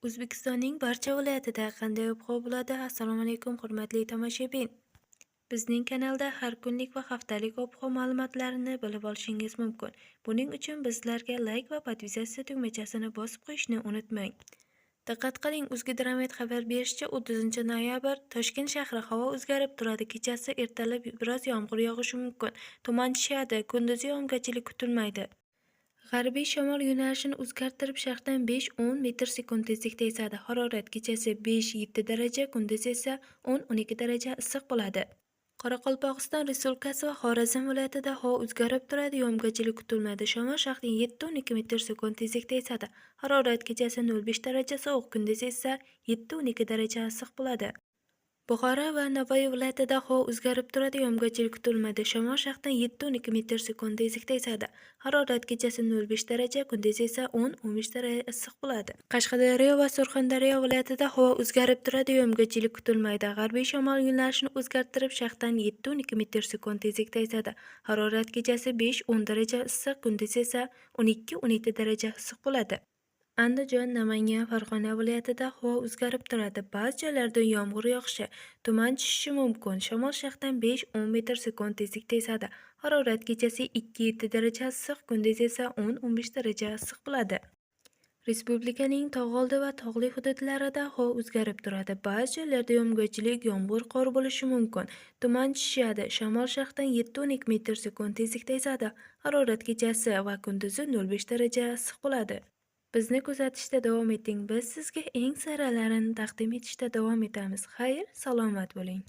O'zbekistonning barcha viloyatida qanday ob-havo bo'ladi? Assalomu alaykum, hurmatli tomoshabin. Bizning kanalda har kunlik va haftalik ob-havo ma'lumotlarini bilib olishingiz mumkin. Buning uchun bizlarga like va подписаться tugmachasini bosib qo'yishni unutmang. Diqqat qiling, O'zgidromet xabar berishicha, 30 noyabr Toshkent shahri havo o'zgarib turadi. Kechasi, ertalab biroz yomg'ir yog'ishi mumkin. Tuman tushadi, kunduzi yog'ingarchilik kutilmaydi. G'arbiy shamol yo'nalishini o'zgartirib, sharqdan 5-10 metr sekund tezlikda esadi. Harorat kechasi 5-7 daraja, kunduz esa 10-12 daraja issiq bo'ladi. Qoraqalpog'iston Respublikasi va Xorazm viloyatida havo o'zgarib turadi, yog'ingarchilik kutilmaydi. Shamol sharqdan 7-12 metr sekund tezlikda esadi. Harorat kechasi 0,5 daraja sovuq, kunduz esa 7-12 daraja issiq bo'ladi. Buxoro va Navoiy viloyatida havo o'zgarib turadi, yog'ingarchilik kutilmaydi. Shamol sharqdan 7-12 metr sekund tezlikda esadi. Harorat kechasi 0,5 daraja, kunduz esa 10-15 daraja issiq bo'ladi. Qashqadaryo va Surxondaryo viloyatida havo o'zgarib turadi, yog'ingarchilik kutilmaydi. G'arbiy shamol yo'nalishini o'zgartirib, sharqdan 7-12 metr sekund tezlikda esadi. Harorat kechasi 5-10 daraja issiq, kunduz esa 12-17 daraja issiq bo'ladi. Andijon, Namangan, Farg'ona viloyatida havo o'zgarib turadi. Ba'zi joylarda yomg'ir yog'ishi, tuman tushishi mumkin. Shamol sharqdan 5-10 metr sekund tezlikda esadi. Harorat kechasi 2-7 daraja issiq, kunduz esa 10-15 daraja issiq bo'ladi. Respublikaning tog'oldi va tog'li hududlarida havo o'zgarib turadi. Ba'zi joylarda yog'ingarchilik, yomg'ir, qor bo'lishi mumkin. Tuman tushadi. Shamol sharqdan 7-12 metr sekund tezlikda esadi. Harorat kechasi va kunduzi 0,5 daraja issiq bo'ladi. Bizni kuzatishda davom eting. Biz sizga eng saralarini taqdim etishda davom etamiz. Xayr, salomat bo'ling.